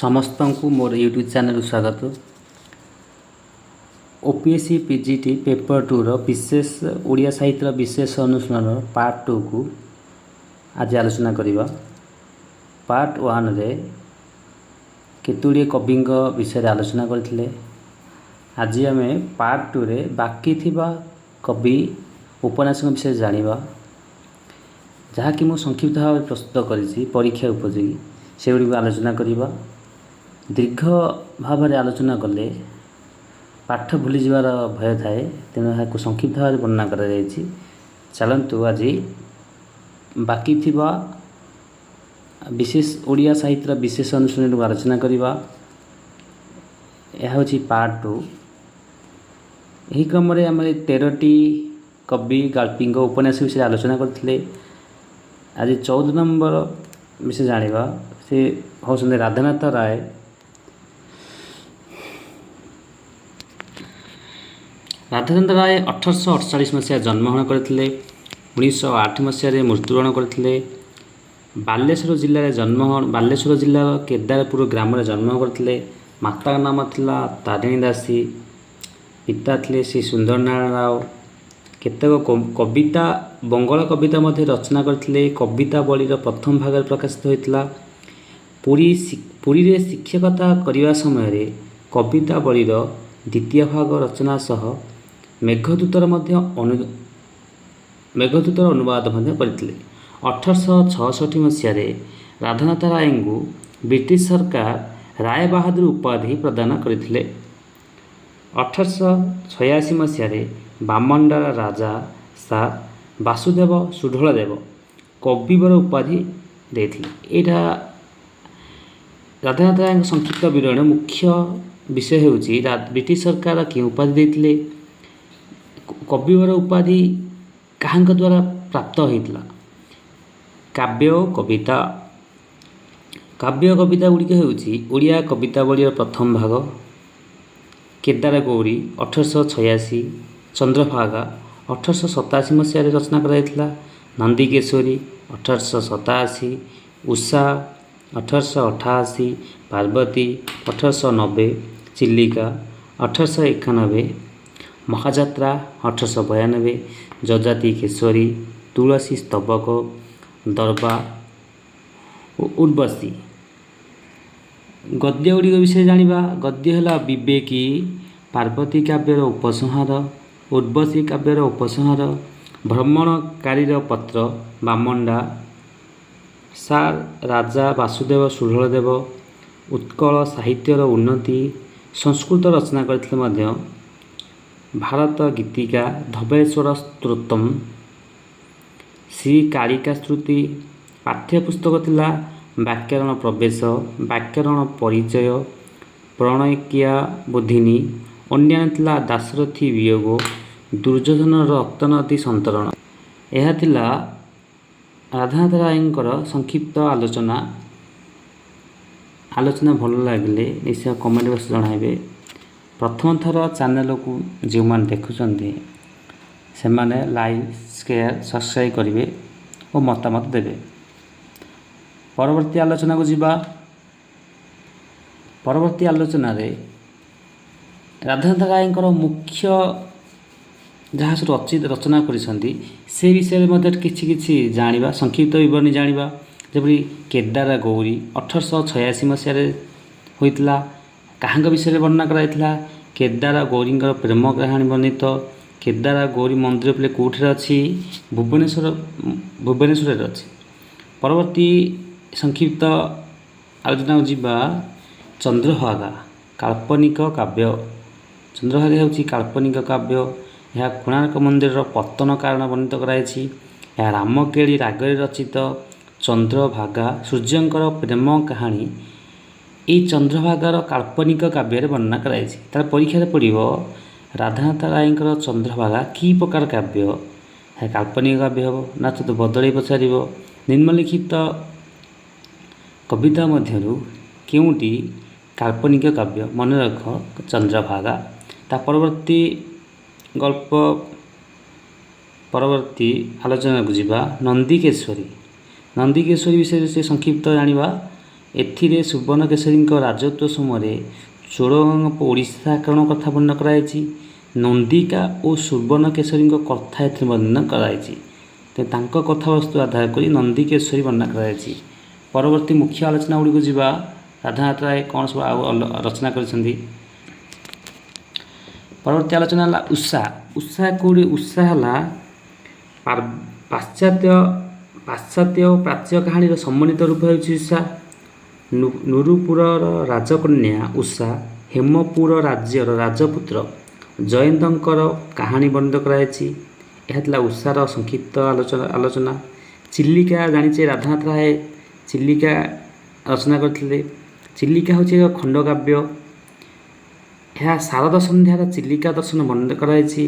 ସମସ୍ତଙ୍କୁ ମୋର ୟୁଟ୍ୟୁବ୍ ଚ୍ୟାନେଲକୁ ସ୍ୱାଗତ। ଓପିଏସ୍ସି ପିଜିଟି ପେପର୍ ଟୁର ବିଶେଷ ଓଡ଼ିଆ ସାହିତ୍ୟର ବିଶେଷ ଅନୁଶୀଳନର ପାର୍ଟ ଟୁକୁ ଆଜି ଆଲୋଚନା କରିବା। ପାର୍ଟ ୱାନ୍ରେ କେତେଗୁଡ଼ିଏ କବିଙ୍କ ବିଷୟରେ ଆଲୋଚନା କରିଥିଲେ। ଆଜି ଆମେ ପାର୍ଟ ଟୁରେ ବାକି ଥିବା କବି ଉପନ୍ୟାସଙ୍କ ବିଷୟରେ ଜାଣିବା, ଯାହାକି ମୁଁ ସଂକ୍ଷିପ୍ତ ଭାବରେ ପ୍ରସ୍ତୁତ କରିଛି ପରୀକ୍ଷା ଉପଯୋଗୀ, ସେଗୁଡ଼ିକୁ ଆଲୋଚନା କରିବା। ଦୀର୍ଘ ଭାବରେ ଆଲୋଚନା କଲେ ପାଠ ଭୁଲିଯିବାର ଭୟ ଥାଏ, ତେଣୁ ଏହାକୁ ସଂକ୍ଷିପ୍ତ ଭାବରେ ବର୍ଣ୍ଣନା କରାଯାଇଛି। ଚାଲନ୍ତୁ ଆଜି ବାକି ଥିବା ବିଶେଷ ଓଡ଼ିଆ ସାହିତ୍ୟର ବିଶେଷ ଅନୁଶୀଳନୀକୁ ଆଲୋଚନା କରିବା। ଏହା ହେଉଛି ପାର୍ଟ ଟୁ। ଏହି କ୍ରମରେ ଆମେ 13ଟି କବି ଗାଳ୍ପିଙ୍କ ଉପନ୍ୟାସ ବିଷୟରେ ଆଲୋଚନା କରିଥିଲେ। ଆଜି 14 ନମ୍ବର ବିଷୟ ଜାଣିବା। ସେ ହେଉଛନ୍ତି ରାଧାନାଥ ରାୟ। ରାଧାନାଥ ରାୟ 1848 ମସିହାରେ ଜନ୍ମଗ୍ରହଣ କରିଥିଲେ। 1908 ମସିହାରେ ମୃତ୍ୟୁବରଣ କରିଥିଲେ। ବାଲେଶ୍ୱର ଜିଲ୍ଲାରେ ଜନ୍ମ ବାଲେଶ୍ୱର ଜିଲ୍ଲାର କେଦାରପୁର ଗ୍ରାମରେ ଜନ୍ମ କରିଥିଲେ। ମାତାଙ୍କ ନାମ ଥିଲା ତାରିଣୀ ଦାସୀ। ପିତା ଥିଲେ ଶ୍ରୀ ସୁନ୍ଦର ନାରାୟଣ ରାଓ। କେତେକ କବିତା, ବଙ୍ଗଳା କବିତା ମଧ୍ୟ ରଚନା କରିଥିଲେ। କବିତାବଳୀର ପ୍ରଥମ ଭାଗରେ ପ୍ରକାଶିତ ହୋଇଥିଲା। ପୁରୀରେ ଶିକ୍ଷକତା କରିବା ସମୟରେ କବିତାବଳୀର ଦ୍ୱିତୀୟ ଭାଗ ରଚନା ସହ ମେଘଦୂତର ମଧ୍ୟ ମେଘଦୂତର ଅନୁବାଦ ମଧ୍ୟ କରିଥିଲେ। 1866 ମସିହାରେ ରାଧାନାଥ ରାୟଙ୍କୁ ବ୍ରିଟିଶ ସରକାର ରାୟବାହାଦୁର ଉପାଧି ପ୍ରଦାନ କରିଥିଲେ। 1886 ମସିହାରେ ବାମଣ୍ଡାର ରାଜା ସାର୍ ବାସୁଦେବ ସୁଢ଼ଳଦେବ କବିବର ଉପାଧି ଦେଇଥିଲେ। ଏଇଟା ରାଧାନାଥ ରାୟଙ୍କ ସଂକ୍ଷିପ୍ତ ବିବରଣୀ। ମୁଖ୍ୟ ବିଷୟ ହେଉଛି ବ୍ରିଟିଶ ସରକାର କେଉଁ ଉପାଧି ଦେଇଥିଲେ, କବିବର ଉପାଧି କାହାଙ୍କ ଦ୍ୱାରା ପ୍ରାପ୍ତ ହୋଇଥିଲା। କାବ୍ୟ ଓ କବିତା। କାବ୍ୟ କବିତା ଗୁଡ଼ିକ ହେଉଛି ଓଡ଼ିଆ କବିତାବଳୀର ପ୍ରଥମ ଭାଗ, କେଦାର ଗୌରୀ 1886, ଚନ୍ଦ୍ରଭାଗା 1887 ମସିହାରେ ରଚନା କରାଯାଇଥିଲା, ନନ୍ଦିକେଶ୍ୱରୀ 1887, ଉଷା 1888, ପାର୍ବତୀ 1890, ଚିଲିକା 1891, ମହାଯାତ୍ରା 1892, ଯଯାତି କେଶରୀ, ତୁଳସୀ ସ୍ତବକ, ଦରବା ଓ ଉର୍ବଶୀ। ଗଦ୍ୟ ଗୁଡ଼ିକ ବିଷୟରେ ଜାଣିବା। ଗଦ୍ୟ ହେଲା ବିବେକୀ, ପାର୍ବତୀ କାବ୍ୟର ଉପସଂହାର, ଉର୍ବଶୀ କାବ୍ୟର ଉପସଂହାର, ଭ୍ରମଣକାରୀର ପତ୍ର, ବାମଣ୍ଡା, ସାର୍ ରାଜା ବାସୁଦେବ ସୁଢ଼ଳଦେବ, ଉତ୍କଳ ସାହିତ୍ୟର ଉନ୍ନତି, ସଂସ୍କୃତ ରଚନା କରିଥିଲେ ମଧ୍ୟ, ଭାରତ ଗୀତିକା, ଧବଳେଶ୍ୱର ସ୍ତୋତ୍ରମ୍, ଶ୍ରୀ କାଳିକା ସ୍ତୁତି। ପାଠ୍ୟପୁସ୍ତକ ଥିଲା ବ୍ୟାକରଣ ପ୍ରବେଶ, ବ୍ୟାକରଣ ପରିଚୟ, ପ୍ରଣୟକିଆ ବୋଧିନୀ। ଅନ୍ୟାନ୍ୟ ଥିଲା ଦାଶରଥୀ ବିୟୋଗ, ଦୁର୍ଯ୍ୟୋଧନର ରକ୍ତନଦୀ ସନ୍ତରଣ। ଏହା ଥିଲା ରାଧାନାଥ ରାୟଙ୍କର ସଂକ୍ଷିପ୍ତ ଆଲୋଚନା। ଆଲୋଚନା ଭଲ ଲାଗିଲେ ନିଶ୍ଚୟ କମେଣ୍ଟ ବକ୍ସ ଜଣାଇବେ। ପ୍ରଥମ ଥର ଚ୍ୟାନେଲକୁ ଯେଉଁମାନେ ଦେଖୁଛନ୍ତି ସେମାନେ ଲାଇକ୍, ସେୟାର, ସବସ୍କ୍ରାଇବ୍ କରିବେ ଓ ମତାମତ ଦେବେ। ପରବର୍ତ୍ତୀ ଆଲୋଚନାକୁ ଯିବା। ପରବର୍ତ୍ତୀ ଆଲୋଚନାରେ ରାଧାନାଥ ରାୟଙ୍କର ମୁଖ୍ୟ ଯାହା ସବୁ ରଚନା କରିଛନ୍ତି ସେ ବିଷୟରେ ମଧ୍ୟ କିଛି କିଛି ଜାଣିବା, ସଂକ୍ଷିପ୍ତ ବିବରଣୀ ଜାଣିବା। ଯେପରି କେଦାର ଗୌରୀ 1886 ମସିହାରେ ହୋଇଥିଲା। କାହାଙ୍କ ବିଷୟରେ ବର୍ଣ୍ଣନା କରାଯାଇଥିଲା? କେଦାର ଗୌରୀଙ୍କର ପ୍ରେମ କାହାଣୀ ବର୍ଣ୍ଣିତ। କେଦାର ଗୌରୀ ମନ୍ଦିର ପିଲେ କେଉଁଠାରେ ଅଛି? ଭୁବନେଶ୍ୱରରେ ଅଛି। ପରବର୍ତ୍ତୀ ସଂକ୍ଷିପ୍ତ ଆଲୋଚନାକୁ ଯିବା। ଚନ୍ଦ୍ରଭାଗା କାଳ୍ପନିକ କାବ୍ୟ। ଚନ୍ଦ୍ରଭାଗା ହେଉଛି କାଳ୍ପନିକ କାବ୍ୟ। ଏହା କୋଣାର୍କ ମନ୍ଦିରର ପତନ କାରଣ ବର୍ଣ୍ଣିତ କରାଯାଇଛି। ଏହା ରାମକେଳି ରାଗରେ ରଚିତ। ଚନ୍ଦ୍ରଭାଗା ସୂର୍ଯ୍ୟଙ୍କର ପ୍ରେମ କାହାଣୀ ଏଇ ଚନ୍ଦ୍ରଭାଗାର କାଳ୍ପନିକ କାବ୍ୟରେ ବର୍ଣ୍ଣନା କରାଯାଇଛି। ତାର ପରୀକ୍ଷାରେ ପଡ଼ିବ ରାଧାନାଥ ରାୟଙ୍କର ଚନ୍ଦ୍ରଭାଗା କି ପ୍ରକାର କାବ୍ୟ? ଏହା କାଳ୍ପନିକ କାବ୍ୟ ହେବ ନା ତ ବଦଳେଇ ପଚାରିବ। ନିମ୍ନଲିଖିତ କବିତା ମଧ୍ୟରୁ କେଉଁଟି କାଳ୍ପନିକ କାବ୍ୟ? ମନେ ରଖ ଚନ୍ଦ୍ରଭାଗା। ତା ପରବର୍ତ୍ତୀ ଗଳ୍ପ, ପରବର୍ତ୍ତୀ ଆଲୋଚନାକୁ ଯିବା। ନନ୍ଦିକେଶ୍ୱରୀ। ନନ୍ଦିକେଶ୍ୱରୀ ବିଷୟରେ ସେ ସଂକ୍ଷିପ୍ତ ଜାଣିବା। ଏଥିରେ ସୁବର୍ଣ୍ଣକେଶରୀଙ୍କ ରାଜତ୍ୱ ସମୟରେ ଚୋଡ଼ଗଙ୍ଗ ଓଡ଼ିଶା ଆକ୍ରମଣ କଥା ବର୍ଣ୍ଣନା କରାଯାଇଛି। ନନ୍ଦିକା ଓ ସୁବର୍ଣ୍ଣକେଶରୀଙ୍କ କଥା ଏଥିରେ ବର୍ଣ୍ଣନା କରାଯାଇଛି। ତେଣୁ ତାଙ୍କ କଥାବସ୍ତୁ ଆଧାର କରି ନନ୍ଦିକେଶ୍ୱରୀ ବର୍ଣ୍ଣନା କରାଯାଇଛି। ପରବର୍ତ୍ତୀ ମୁଖ୍ୟ ଆଲୋଚନା ଗୁଡ଼ିକୁ ଯିବା। ରାଧାନାଥ ରାୟ କ'ଣ ସବୁ ଆଉ ରଚନା କରିଛନ୍ତି। ପରବର୍ତ୍ତୀ ଆଲୋଚନା ହେଲା ଉଷା। ଉଷା କେଉଁଠି? ଉଷା ହେଲା ପାଶ୍ଚାତ୍ୟ ଓ ପ୍ରାଚ୍ୟ କାହାଣୀର ସମନ୍ୱିତ ରୂପ ହେଉଛି ଉଷା। ନୁରୁପୁରର ରାଜକନ୍ୟା ଉଷା ହେମପୁର ରାଜ୍ୟର ରାଜପୁତ୍ର ଜୟନ୍ତଙ୍କର କାହାଣୀ ବର୍ଣ୍ଣିତ କରାଯାଇଛି। ଏହା ଥିଲା ଉଷାର ସଂକ୍ଷିପ୍ତ ଆଲୋଚନା। ଚିଲିକା ଜାଣିଛେ, ରାଧାନାଥ ରାୟ ଚିଲିକା ରଚନା କରିଥିଲେ। ଚିଲିକା ହେଉଛି ଏକ ଖଣ୍ଡକାବ୍ୟ। ଏହା ଶାରଦ ସନ୍ଧ୍ୟାର ଚିଲିକା ଦର୍ଶନ ବର୍ଣ୍ଣିତ କରାଯାଇଛି।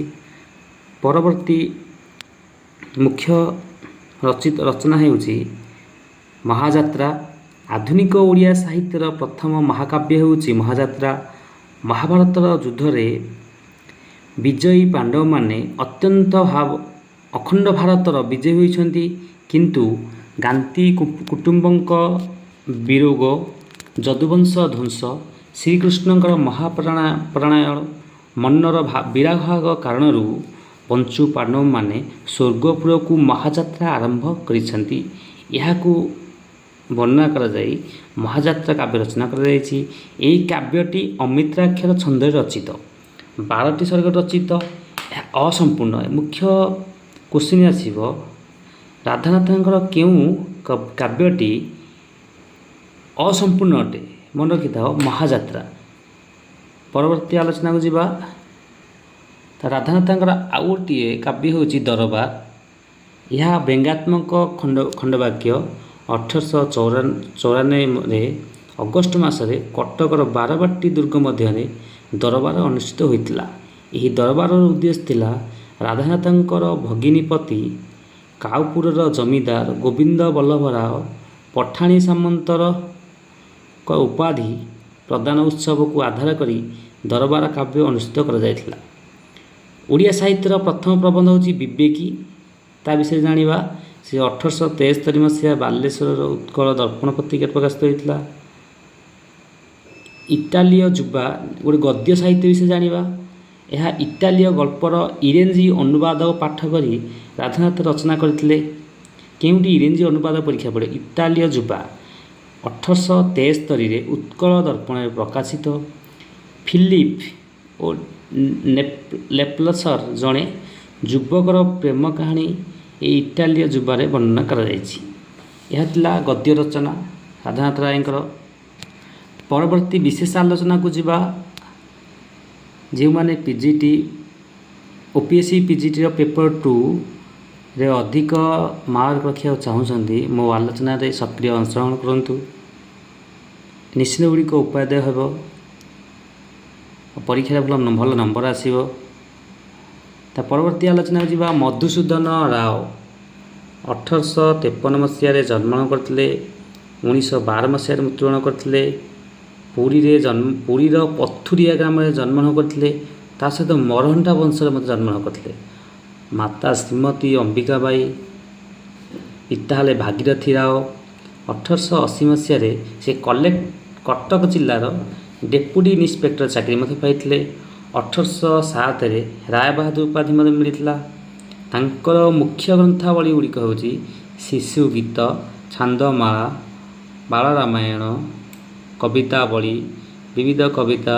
ପରବର୍ତ୍ତୀ ମୁଖ୍ୟ ରଚନା ହେଉଛି ମହାଯାତ୍ରା। ଆଧୁନିକ ଓଡ଼ିଆ ସାହିତ୍ୟର ପ୍ରଥମ ମହାକାବ୍ୟ ହେଉଛି ମହାଯାତ୍ରା। ମହାଭାରତର ଯୁଦ୍ଧରେ ବିଜୟୀ ପାଣ୍ଡବମାନେ ଅତ୍ୟନ୍ତ ଭାବ ଅଖଣ୍ଡ ଭାରତର ବିଜୟୀ ହୋଇଛନ୍ତି, କିନ୍ତୁ ଗାନ୍ଧୀ କୁଟୁମ୍ବଙ୍କ ବିରୋଗ, ଯଦୁବଂଶ ଧ୍ୱଂସ, ଶ୍ରୀକୃଷ୍ଣଙ୍କର ମହାପ୍ରଣାୟ ମନର ବିରାଭାଗ କାରଣରୁ ପଞ୍ଚୁ ପାଣ୍ଡବମାନେ ସ୍ୱର୍ଗପୁରକୁ ମହାଯାତ୍ରା ଆରମ୍ଭ କରିଛନ୍ତି। ଏହାକୁ ବର୍ଣ୍ଣନା କରାଯାଇ ମହାଯାତ୍ରା କାବ୍ୟ ରଚନା କରାଯାଇଛି। ଏହି କାବ୍ୟଟି ଅମିତ୍ରାକ୍ଷର ଛନ୍ଦରେ ରଚିତ, 12ଟି ସର୍ଗ ରଚିତ, ଏହା ଅସମ୍ପୂର୍ଣ୍ଣ। ମୁଖ୍ୟ କୋଶ୍ଚିନ୍ ଆସିବ, ରାଧାନାଥଙ୍କର କେଉଁ କାବ୍ୟଟି ଅସମ୍ପୂର୍ଣ୍ଣ ଅଟେ? ମନେ ରଖିଥାଅ, ମହାଯାତ୍ରା। ପରବର୍ତ୍ତୀ ଆଲୋଚନାକୁ ଯିବା। ରାଧାନାଥଙ୍କର ଆଉ ଗୋଟିଏ କାବ୍ୟ ହେଉଛି ଦରବାର। ଏହା ବ୍ୟଙ୍ଗାତ୍ମକ ଖଣ୍ଡବାକ୍ୟ। 1894ରେ ଅଗଷ୍ଟ ମାସରେ କଟକର ବାରବାଟୀ ଦୁର୍ଗ ମଧ୍ୟରେ ଦରବାର ଅନୁଷ୍ଠିତ ହୋଇଥିଲା। ଏହି ଦରବାରର ଉଦ୍ଦେଶ୍ୟ ଥିଲା ରାଧାନାଥଙ୍କର ଭଗିନୀପତି କାଉପୁରର ଜମିଦାର ଗୋବିନ୍ଦ ବଲ୍ଲଭ ରାଓ ପଠାଣି ସାମନ୍ତର ଉପାଧି ପ୍ରଦାନ ଉତ୍ସବକୁ ଆଧାର କରି ଦରବାର କାବ୍ୟ ଅନୁଷ୍ଠିତ କରାଯାଇଥିଲା। ଓଡ଼ିଆ ସାହିତ୍ୟର ପ୍ରଥମ ପ୍ରବନ୍ଧ ହେଉଛି ବିବେକୀ। ତା ବିଷୟରେ ଜାଣିବା। ସେ 1873 ମସିହା ବାଲେଶ୍ୱରର ଉତ୍କଳ ଦର୍ପଣ ପତ୍ରିକାରେ ପ୍ରକାଶିତ ହୋଇଥିଲା। ଇଟାଲୀୟ ଯୁବା, ଗୋଟେ ଗଦ୍ୟ ସାହିତ୍ୟ ବିଷୟରେ ଜାଣିବା। ଏହା ଇଟାଲୀୟ ଗଳ୍ପର ଇଂରେଜୀ ଅନୁବାଦ ପାଠ କରି ରାଧାନାଥ ରଚନା କରିଥିଲେ। କେଉଁଠି ଇଂରେଜୀ ଅନୁବାଦ ପରୀକ୍ଷା ପଡ଼େ? ଇଟାଲୀୟ ଯୁବା 1873ରେ ଉତ୍କଳ ଦର୍ପଣରେ ପ୍ରକାଶିତ। ଫିଲିପ୍ ଓ ନେପଲସର ଜଣେ ଯୁବକର ପ୍ରେମ କାହାଣୀ ଏହି ଇଟାଲୀୟ ଯୁବାରେ ବର୍ଣ୍ଣନା କରାଯାଇଛି। ଏହା ଥିଲା ଗଦ୍ୟ ରଚନା ରାଧାନାଥ ରାୟଙ୍କର। ପରବର୍ତ୍ତୀ ବିଶେଷ ଆଲୋଚନାକୁ ଯିବା। ଯେଉଁମାନେ ପିଜିଟି ଓପିଏସ୍ସି ପିଜିଟିର ପେପର 2ରେ ଅଧିକ ମାର୍କ ରଖିବାକୁ ଚାହୁଁଛନ୍ତି, ମୋ ଆଲୋଚନାରେ ସକ୍ରିୟ ଅଂଶଗ୍ରହଣ କରନ୍ତୁ। ନିଶ୍ଚିତ ଗୁଡ଼ିକ ଉପାଦେୟ ହେବ, ପରୀକ୍ଷାରେ ଭଲ ଭଲ ନମ୍ବର ଆସିବ। ତା ପରବର୍ତ୍ତୀ ଆଲୋଚନାକୁ ଯିବା। ମଧୁସୂଦନ ରାଓ 1853 ମସିହାରେ ଜନ୍ମଗ୍ରହଣ କରିଥିଲେ, 1912 ମସିହାରେ ମୃତ୍ୟୁବରଣ କରିଥିଲେ। ପୁରୀରେ ଜନ୍ମ, ପୁରୀର ପଥୁରିଆ ଗ୍ରାମରେ ଜନ୍ମଗ୍ରହଣ କରିଥିଲେ। ତା ସହିତ ମରହଟ୍ଟା ବଂଶରେ ମଧ୍ୟ ଜନ୍ମଗ୍ରହଣ କରିଥିଲେ। ମାତା ଶ୍ରୀମତୀ ଅମ୍ବିକା ବାଇ, ପିତା ହେଲେ ଭାଗୀରଥି ରାଓ। 1880 ମସିହାରେ ସେ କଟକ ଜିଲ୍ଲାର ଡେପୁଟି ଇନ୍ସପେକ୍ଟର ଚାକିରି ମଧ୍ୟ ପାଇଥିଲେ। 1807ରେ ରାୟବାହାଦୁର ଉପାଧି ମଧ୍ୟ ମିଳିଥିଲା। ତାଙ୍କର ମୁଖ୍ୟ ଗ୍ରନ୍ଥାବଳୀ ଗୁଡ଼ିକ ହେଉଛି ଶିଶୁ ଗୀତ, ଛାନ୍ଦମାଳା, ବାଳରାମାୟଣ, କବିତାବଳୀ, ବିବିଧ କବିତା,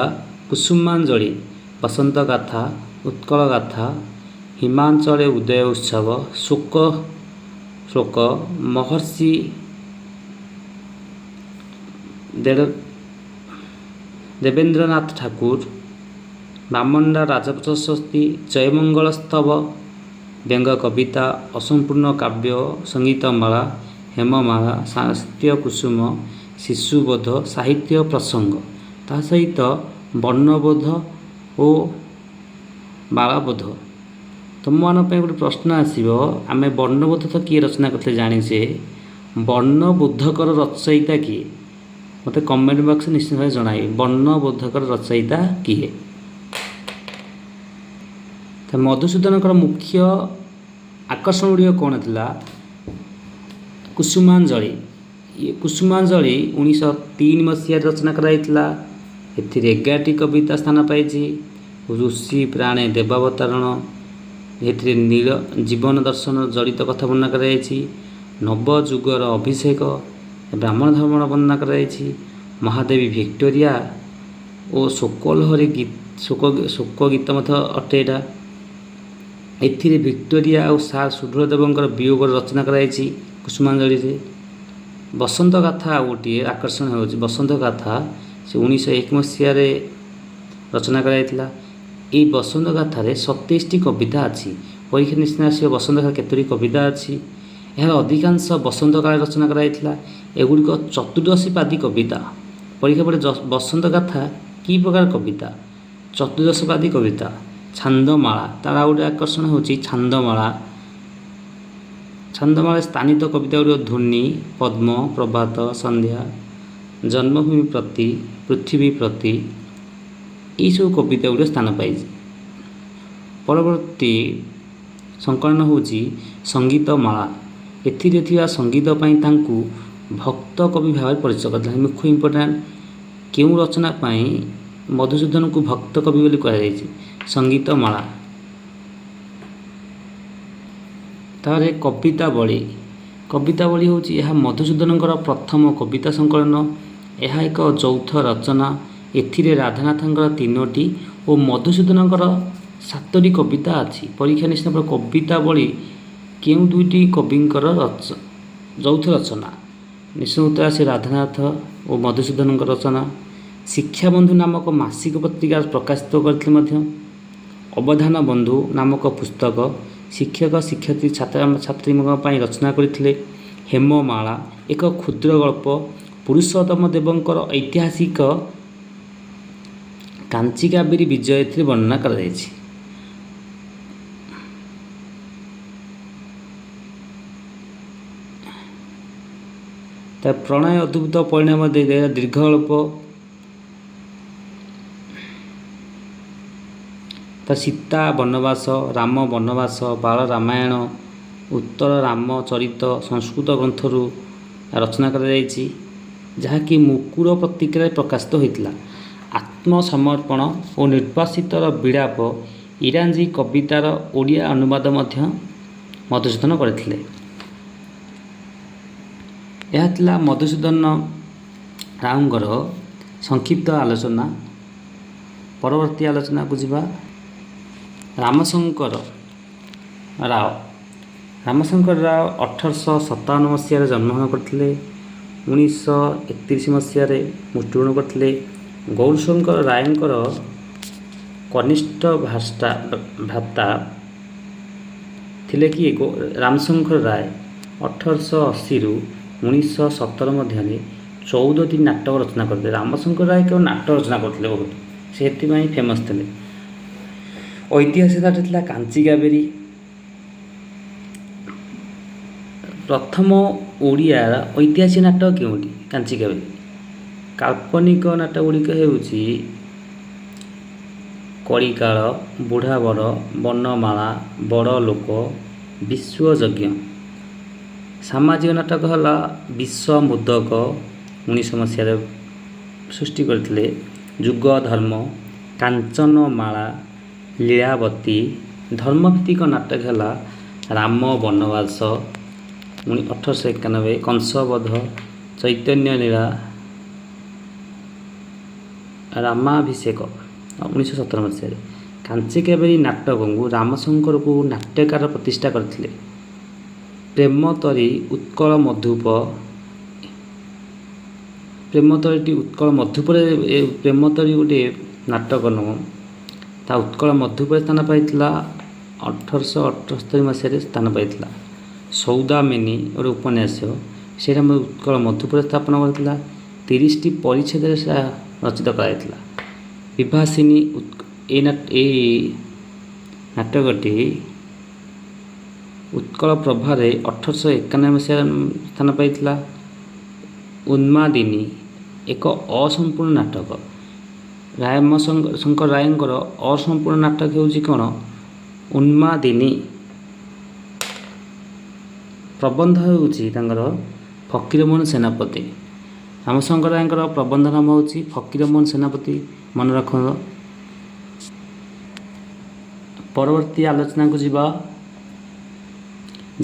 କୁସୁମାଞ୍ଜଳି, ବସନ୍ତ ଗାଥା, ଉତ୍କଳ ଗାଥା, ହିମାଚଳେ ଉଦୟ ଉତ୍ସବ, ଶୋକ ଶ୍ଲୋକ, ମହର୍ଷି ଦେବେନ୍ଦ୍ରନାଥ ଠାକୁର, ବାମଣ୍ଡା ରାଜପ୍ରଶସ୍ତି, ଜୟମଙ୍ଗଳ ସ୍ତବ, ବ୍ୟଙ୍ଗ କବିତା, ଅସମ୍ପୂର୍ଣ୍ଣ କାବ୍ୟ, ସଙ୍ଗୀତମାଳା, ହେମମାଳା, ସାହିତ୍ୟ କୁସୁମ, ଶିଶୁବୋଧ, ସାହିତ୍ୟ ପ୍ରସଙ୍ଗ, ତା ସହିତ ବର୍ଣ୍ଣବୋଧ ଓ ବାଳବୋଧ। ତୁମମାନଙ୍କ ପାଇଁ ଗୋଟେ ପ୍ରଶ୍ନ ଆସିବ, ଆମେ ବର୍ଣ୍ଣବୋଧ ତ କିଏ ରଚନା କରିଥିଲେ ଜାଣିଛେ, ବର୍ଣ୍ଣବୋଧକର ରଚୟିତା କିଏ? ମୋତେ କମେଣ୍ଟ ବକ୍ସରେ ନିଶ୍ଚିତ ଭାବେ ଜଣାଇବେ, ବର୍ଣ୍ଣବୋଧକର ରଚୟିତା କିଏ? ତ ମଧୁସୂଦନଙ୍କର ମୁଖ୍ୟ ଆକର୍ଷଣ ଗୁଡ଼ିକ କ'ଣ ଥିଲା? କୁସୁମାଞ୍ଜଳି, କୁସୁମାଞ୍ଜଳି 1903 ମସିହାରେ ରଚନା କରାଯାଇଥିଲା। ଏଥିରେ 11ଟି କବିତା ସ୍ଥାନ ପାଇଛି। ଋଷି ପ୍ରାଣେ ଦେବାବତାରଣ, ଏଥିରେ ନୀଳ ଜୀବନ ଦର୍ଶନ ଜଡ଼ିତ କଥା ବର୍ଣ୍ଣନା କରାଯାଇଛି। ନବଯୁଗର ଅଭିଷେକ, ବ୍ରାହ୍ମଣ ଧର୍ମର ବର୍ଣ୍ଣନା କରାଯାଇଛି। ମହାଦେବୀ ଭିକ୍ଟୋରିଆ ଓ ଶୋକଲହରୀ ଶୋକ ଗୀତ ମଧ୍ୟ ଅଟେ ଏଇଟା। ଏଥିରେ ଭିକ୍ଟୋରିଆ ଆଉ ସାର୍ ସୁଢଳ ଦେବଙ୍କର ବିୟୋଗର ରଚନା କରାଯାଇଛି କୁସୁମାଞ୍ଜଳିରେ। ବସନ୍ତ ଗାଥା ଆଉ ଗୋଟିଏ ଆକର୍ଷଣ ହେଉଛି ବସନ୍ତ ଗାଥା, ସେ 1901 ମସିହାରେ ରଚନା କରାଯାଇଥିଲା। ଏଇ ବସନ୍ତ ଗାଥାରେ 27ଟି କବିତା ଅଛି। ପରୀକ୍ଷା ନିଶ୍ଚୟ ଆସିବ ବସନ୍ତ ଗାଥା କେତୋଟି କବିତା ଅଛି। ଏହାର ଅଧିକାଂଶ ବସନ୍ତ କାଳରେ ରଚନା କରାଯାଇଥିଲା। ଏଗୁଡ଼ିକ ଚତୁର୍ଦଶୀପାଦୀ କବିତା। ପରୀକ୍ଷା ପଡ଼େ ବସନ୍ତ ଗାଥା କି ପ୍ରକାର କବିତା? ଚତୁର୍ଦଶପାଦୀ କବିତା। ଛାନ୍ଦମାଳା, ତାର ଆଉ ଗୋଟେ ଆକର୍ଷଣ ହେଉଛି ଛାନ୍ଦମାଳା। ଛାନ୍ଦମାଳା ସ୍ଥାନିତ କବିତା ଗୁଡ଼ିକ ଧ୍ୱନି, ପଦ୍ମ, ପ୍ରଭାତ, ସନ୍ଧ୍ୟା, ଜନ୍ମଭୂମି ପ୍ରତି, ପୃଥିବୀ ପ୍ରତି, ଏଇସବୁ କବିତା ଗୁଡ଼ିକ ସ୍ଥାନ ପାଇଛି। ପରବର୍ତ୍ତୀ ସଂକଳନ ହେଉଛି ସଙ୍ଗୀତମାଳା। ଏଥିରେ ଥିବା ସଙ୍ଗୀତ ପାଇଁ ତାଙ୍କୁ ଭକ୍ତ କବି ଭାବରେ ପରିଚିତ କରିଥିଲା। ମୁଖ୍ୟ ଇମ୍ପୋର୍ଟାଣ୍ଟ, କେଉଁ ରଚନା ପାଇଁ ମଧୁସୂଦନଙ୍କୁ ଭକ୍ତ କବି ବୋଲି କୁହାଯାଇଛି? ସଙ୍ଗୀତମାଳା। ତାପରେ କବିତାବଳୀ। କବିତାବଳୀ ହେଉଛି ଏହା ମଧୁସୂଦନଙ୍କର ପ୍ରଥମ କବିତା ସଂକଳନ। ଏହା ଏକ ଯୌଥ ରଚନା। ଏଥିରେ ରାଧାନାଥଙ୍କର 3ଟି ଓ ମଧୁସୂଦନଙ୍କର 7ଟି କବିତା ଅଛି। ପରୀକ୍ଷା ନିଶ୍ଚିତ କବିତାବଳୀ କେଉଁ 2ଟି କବିଙ୍କର ଯୌଥ ରଚନା? ନିଶ୍ଚୟ ଉତ୍ତର ଆସେ ରାଧାନାଥ ଓ ମଧୁସୂଦନଙ୍କ ରଚନା। ଶିକ୍ଷାବନ୍ଧୁ ନାମକ ମାସିକ ପତ୍ରିକା ପ୍ରକାଶିତ କରିଥିଲେ ମଧ୍ୟ। ଅବଧାନ ବନ୍ଧୁ ନାମକ ପୁସ୍ତକ ଶିକ୍ଷକ ଶିକ୍ଷୟିତ୍ରୀ ଛାତ୍ରଛାତ୍ରୀଙ୍କ ପାଇଁ ରଚନା କରିଥିଲେ। ହେମମାଳା ଏକ କ୍ଷୁଦ୍ର ଗଳ୍ପ। ପୁରୁଷୋତ୍ତମ ଦେବଙ୍କର ଐତିହାସିକ କାଞ୍ଚି କାବେରୀ ବିଜୟ ଏଥିରେ ବର୍ଣ୍ଣନା କରାଯାଇଛି। ତା ପ୍ରଣୟ ଅଦ୍ଭୁତ ପରିଣାମ ଦେଇଦେଲା ଦୀର୍ଘ ଗଳ୍ପ। ତା ସୀତା ବନବାସ, ରାମ ବନବାସ, ବାଳ ରାମାୟଣ, ଉତ୍ତର ରାମଚରିତ ସଂସ୍କୃତ ଗ୍ରନ୍ଥରୁ ରଚନା କରାଯାଇଛି, ଯାହାକି ମୁକୁର ପତ୍ରିକାରେ ପ୍ରକାଶିତ ହୋଇଥିଲା। ଆତ୍ମସମର୍ପଣ ଓ ନିର୍ବାସିତର ବିଳାପ ଇଂରାଜୀ କବିତାର ଓଡ଼ିଆ ଅନୁବାଦ ମଧ୍ୟ ମଧୁସୂଦନ କରିଥିଲେ। ଏହା ଥିଲା ମଧୁସୂଦନ ରାଓଙ୍କର ସଂକ୍ଷିପ୍ତ ଆଲୋଚନା। ପରବର୍ତ୍ତୀ ଆଲୋଚନାକୁ ଯିବା। ରାମଶଙ୍କର ରାଓ। ରାମଶଙ୍କର ରାଓ 1857 ମସିହାରେ ଜନ୍ମଗ୍ରହଣ କରିଥିଲେ। 1931 ମସିହାରେ ମୃତ୍ୟୁବରଣ କରିଥିଲେ। ଗୌରୀଶଙ୍କର ରାୟଙ୍କର କନିଷ୍ଠ ଭ୍ରାତା ଥିଲେ କିଏ? ରାମଶଙ୍କର ରାୟ 1880ରୁ 1917 ମଧ୍ୟରେ 14ଟି ନାଟକ ରଚନା କରିଥିଲେ। ରାମଶଙ୍କର ରାୟ କେବଳ ନାଟକ ରଚନା କରୁଥିଲେ ବହୁତ, ସେଥିପାଇଁ ଫେମସ୍ ଥିଲେ। ଐତିହାସିକ ନାଟକ ଥିଲା କାଞ୍ଚି କାବେରୀ। ପ୍ରଥମ ଓଡ଼ିଆ ଐତିହାସିକ ନାଟକ କେଉଁଟି? କାଞ୍ଚି କାବେରୀ। କାଳ୍ପନିକ ନାଟକ ଗୁଡ଼ିକ ହେଉଛି କଳିକାଳ, ବୁଢ଼ାବର, ବନମାଳା, ବଡ଼ ଲୋକ, ବିଶ୍ୱଯଜ୍ଞ। ସାମାଜିକ ନାଟକ ହେଲା ବିଷ ମୋଦକ, 19 ମସିହାରେ ସୃଷ୍ଟି କରିଥିଲେ। ଯୁଗ ଧର୍ମ, କାଞ୍ଚନମାଳା, ଲୀଳାବତୀ। ଧର୍ମଭିତ୍ତିକ ନାଟକ ହେଲା ରାମ ବନବାସ 1891, କଂସବଧ, ଚୈତନ୍ୟ ଲୀଳା, ରାମାଭିଷେକ 1917 ମସିହାରେ। କାଞ୍ଚି କାବେରୀ ନାଟକଙ୍କୁ ରାମଶଙ୍କରକୁ ନାଟ୍ୟକାର ପ୍ରତିଷ୍ଠା କରିଥିଲେ। ପ୍ରେମତରୀ ଉତ୍କଳ ମଧୁପ, ପ୍ରେମତରୀଟି ଉତ୍କଳ ମଧୁପରେ, ପ୍ରେମତରୀ ଗୋଟିଏ ନାଟକ ନୁହଁ, ତା ଉତ୍କଳ ମଧୁପରେ ସ୍ଥାନ ପାଇଥିଲା। 1878 ମସିହାରେ ସ୍ଥାନ ପାଇଥିଲା। ସୌଦାମିନୀ ଗୋଟେ ଉପନ୍ୟାସ, ସେଇଟା ମଧ୍ୟ ଉତ୍କଳ ମଧୁପରେ ସ୍ଥାପନ କରିଥିଲା। 30ଟି ପରିଚ୍ଛେଦରେ ସେଟା ରଚିତ କରାଯାଇଥିଲା। ବିଭାସିନୀ ଏଇ ନାଟକଟି ଉତ୍କଳ ପ୍ରଭାରେ 1891 ମସିହାରେ ସ୍ଥାନ ପାଇଥିଲା। ଉନ୍ମାଦିନୀ ଏକ ଅସମ୍ପୂର୍ଣ୍ଣ ନାଟକ। ରାମଶଙ୍କର ରାୟଙ୍କର ଅସମ୍ପୂର୍ଣ୍ଣ ନାଟକ ହେଉଛି କ'ଣ? ଉନ୍ମାଦିନୀ। ପ୍ରବନ୍ଧ ହେଉଛି ତାଙ୍କର ଫକୀରମୋହନ ସେନାପତି। ରାମଶଙ୍କର ରାୟଙ୍କର ପ୍ରବନ୍ଧ ନାମ ହେଉଛି ଫକୀରମୋହନ ସେନାପତି, ମନେ ରଖନ୍ତୁ। ପରବର୍ତ୍ତୀ ଆଲୋଚନାକୁ ଯିବା।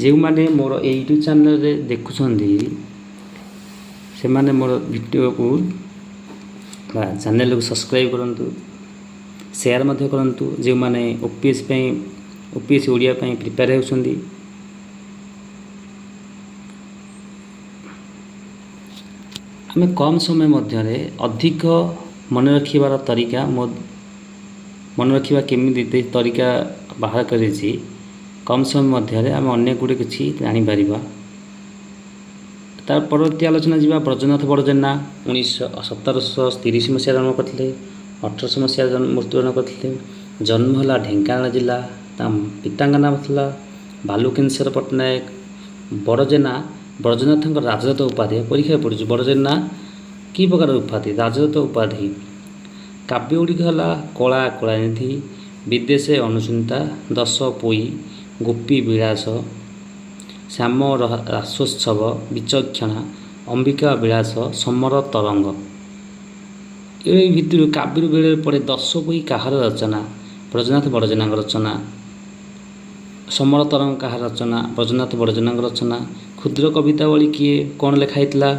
ଯେଉଁମାନେ ମୋର ଏଇ ୟୁଟ୍ୟୁବ୍ ଚ୍ୟାନେଲରେ ଦେଖୁଛନ୍ତି, ସେମାନେ ମୋର ଭିଡ଼ିଓକୁ ବା ଚ୍ୟାନେଲକୁ ସବସ୍କ୍ରାଇବ୍ କରନ୍ତୁ, ସେୟାର ମଧ୍ୟ କରନ୍ତୁ, ଯେଉଁମାନେ ଓପିଏସ୍ ପାଇଁ, ଓପିଏସ୍ ଓଡ଼ିଆ ପାଇଁ ପ୍ରିପେୟାର ହେଉଛନ୍ତି। ଆମେ କମ୍ ସମୟ ମଧ୍ୟରେ ଅଧିକ ମନେ ରଖିବାର ତରିକା, ମୋ ମନେ ରଖିବା କେମିତି ତରିକା ବାହାର କରିଛି। କମ୍ ସମୟ ମଧ୍ୟରେ ଆମେ ଅନେକ ଗୁଡ଼ିଏ କିଛି ଜାଣିପାରିବା। ତାର ପରବର୍ତ୍ତୀ ଆଲୋଚନା ଯିବା। ବ୍ରଜନାଥ ବଡ଼ଜେନା 1730 ମସିହାରେ ଜନ୍ମ କରିଥିଲେ, 1800 ମସିହାରେ ମୃତ୍ୟୁବରଣ କରିଥିଲେ। ଜନ୍ମ ହେଲା ଢେଙ୍କାନାଳ ଜିଲ୍ଲା। ତା ପିତାଙ୍କ ନାମ ଥିଲା ବାଲୁକେଶ୍ୱର ପଟ୍ଟନାୟକ। ବଡ଼ଜେନା ବ୍ରଜନାଥଙ୍କ ରାଜଦତ୍ତ ଉପାଧି, ପରୀକ୍ଷାରେ ପଡ଼ୁଛି। ବଡ଼ଜେନା କି ପ୍ରକାର ଉପାଧି? ରାଜଦତ୍ତ ଉପାଧି। କାବ୍ୟ ଗୁଡ଼ିକ ହେଲା କଳା କଳାନିଧି, ବିଦେଶେ ଅନୁଚିନ୍ତା, ଦଶ ପୋଇ, ଗୋପୀ ବିଳାସ, ଶ୍ୟାମ ରାସୋତ୍ସବ, ବିଚକ୍ଷଣା, ଅମ୍ବିକା ବିଳାସ, ସମର ତରଙ୍ଗ। ଏଇ ଭିତରୁ କାବ୍ୟରୁ ବେଳେବେଳେ ପଡ଼େ। ଦଶ ପୋଇ କାହାର ରଚନା? ବ୍ରଜନାଥ ବଡ଼ଜେନାଙ୍କ ରଚନା। ସମର ତରଙ୍ଗ କାହାର ରଚନା? ବ୍ରଜନାଥ ବଡ଼ଜେନାଙ୍କ ରଚନା। କ୍ଷୁଦ୍ର କବିତାବଳୀ କିଏ, କ'ଣ ଲେଖା ହେଇଥିଲା?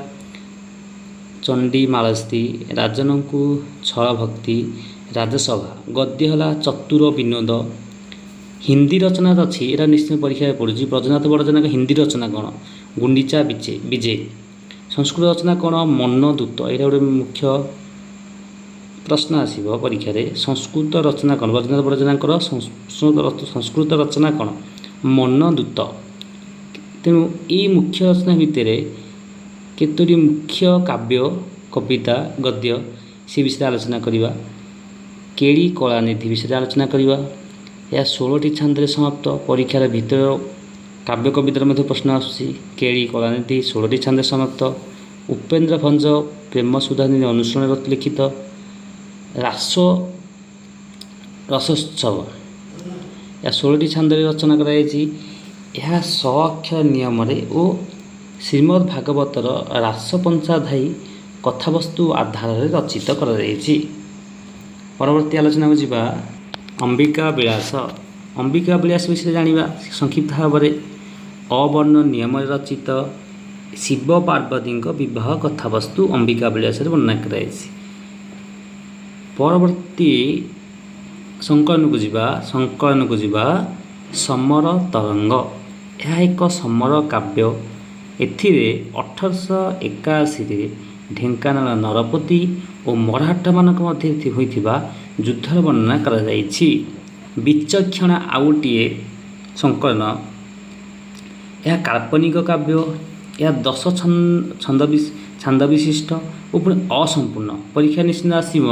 ଚଣ୍ଡୀ ମାଳସ୍ତି, ରାଜନଙ୍କୁ ଛଳଭକ୍ତି, ରାଜସଭା। ଗଦ୍ୟ ହେଲା ଚତୁର ବିନୋଦ। ହିନ୍ଦୀ ରଚନା ଅଛି, ଏଇଟା ନିଶ୍ଚୟ ପରୀକ୍ଷାରେ ପଡ଼ୁଛି। ବ୍ରଜନାଥ ବଡ଼ଜେନାଙ୍କ ହିନ୍ଦୀ ରଚନା କ'ଣ? ଗୁଣ୍ଡିଚା ବିଜେ। ସଂସ୍କୃତ ରଚନା କ'ଣ? ମନଦୂତ। ଏଇଟା ଗୋଟେ ମୁଖ୍ୟ ପ୍ରଶ୍ନ ଆସିବ ପରୀକ୍ଷାରେ। ସଂସ୍କୃତ ରଚନା କ'ଣ? ବ୍ରଜନାଥ ବଡ଼ଜେନାଙ୍କର ସଂସ୍କୃତ ରଚନା କ'ଣ? ମନଦୂତ। ତେଣୁ ଏଇ ମୁଖ୍ୟ ରଚନା ଭିତରେ କେତୋଟି ମୁଖ୍ୟ କାବ୍ୟ, କବିତା, ଗଦ୍ୟ ସେ ବିଷୟରେ ଆଲୋଚନା କରିବା। କେଳି କଳାନିଧି ବିଷୟରେ ଆଲୋଚନା କରିବା। ଏହା 16ଟି ଛାନ୍ଦରେ ସମାପ୍ତ। ପରୀକ୍ଷାର ଭିତର କାବ୍ୟ କବିତାର ମଧ୍ୟ ପ୍ରଶ୍ନ ଆସୁଛି। କେଳି କଳାନିଧି 16ଟି ଛାନ୍ଦରେ ସମାପ୍ତ। ଉପେନ୍ଦ୍ର ଭଞ୍ଜ ପ୍ରେମ ସୁଧାନିଧି ଅନୁସରଣରେ ଲିଖିତ। ରାସ ରସୋତ୍ସବ, ଏହା 16ଟି ଛାନ୍ଦରେ ରଚନା କରାଯାଇଛି। ଏହା ଅକ୍ଷର ନିୟମରେ ଓ ଶ୍ରୀମଦ୍ ଭାଗବତର ରାସ ପଞ୍ଚାଧ୍ୟାୟୀ କଥାବସ୍ତୁ ଆଧାରରେ ରଚିତ କରାଯାଇଛି। ପରବର୍ତ୍ତୀ ଆଲୋଚନାକୁ ଯିବା। ଅମ୍ବିକା ବିଳାସ। ଅମ୍ବିକା ବିଳାସ ବିଷୟରେ ଜାଣିବା ସଂକ୍ଷିପ୍ତ ଭାବରେ। ଅବର୍ଣ୍ଣ ନିୟମରେ ରଚିତ ଶିବ ପାର୍ବତୀଙ୍କ ବିବାହ କଥାବସ୍ତୁ ଅମ୍ବିକା ବିଳାସରେ ବର୍ଣ୍ଣନା କରାଯାଇଛି। ପରବର୍ତ୍ତୀ ସଂକଳନକୁ ଯିବା। ସଂକଳନକୁ ଯିବା। ସମର ତରଙ୍ଗ, ଏହା ଏକ ସମର କାବ୍ୟ। ଏଥିରେ 1881ରେ ଢେଙ୍କାନାଳ ନରପତି ଓ ମରାଠାମାନଙ୍କ ମଧ୍ୟରେ ହୋଇଥିବା ଯୁଦ୍ଧର ବର୍ଣ୍ଣନା କରାଯାଇଛି। ବିଚକ୍ଷଣା ଆଉ ଗୋଟିଏ ସଂକଳନ। ଏହା କାଳ୍ପନିକ କାବ୍ୟ। ଏହା 10 ଛାନ୍ଦ ବିଶିଷ୍ଟ ଓ ପୁଣି ଅସମ୍ପୂର୍ଣ୍ଣ। ପରୀକ୍ଷା ନିଶ୍ଚିତ ଆସିବ।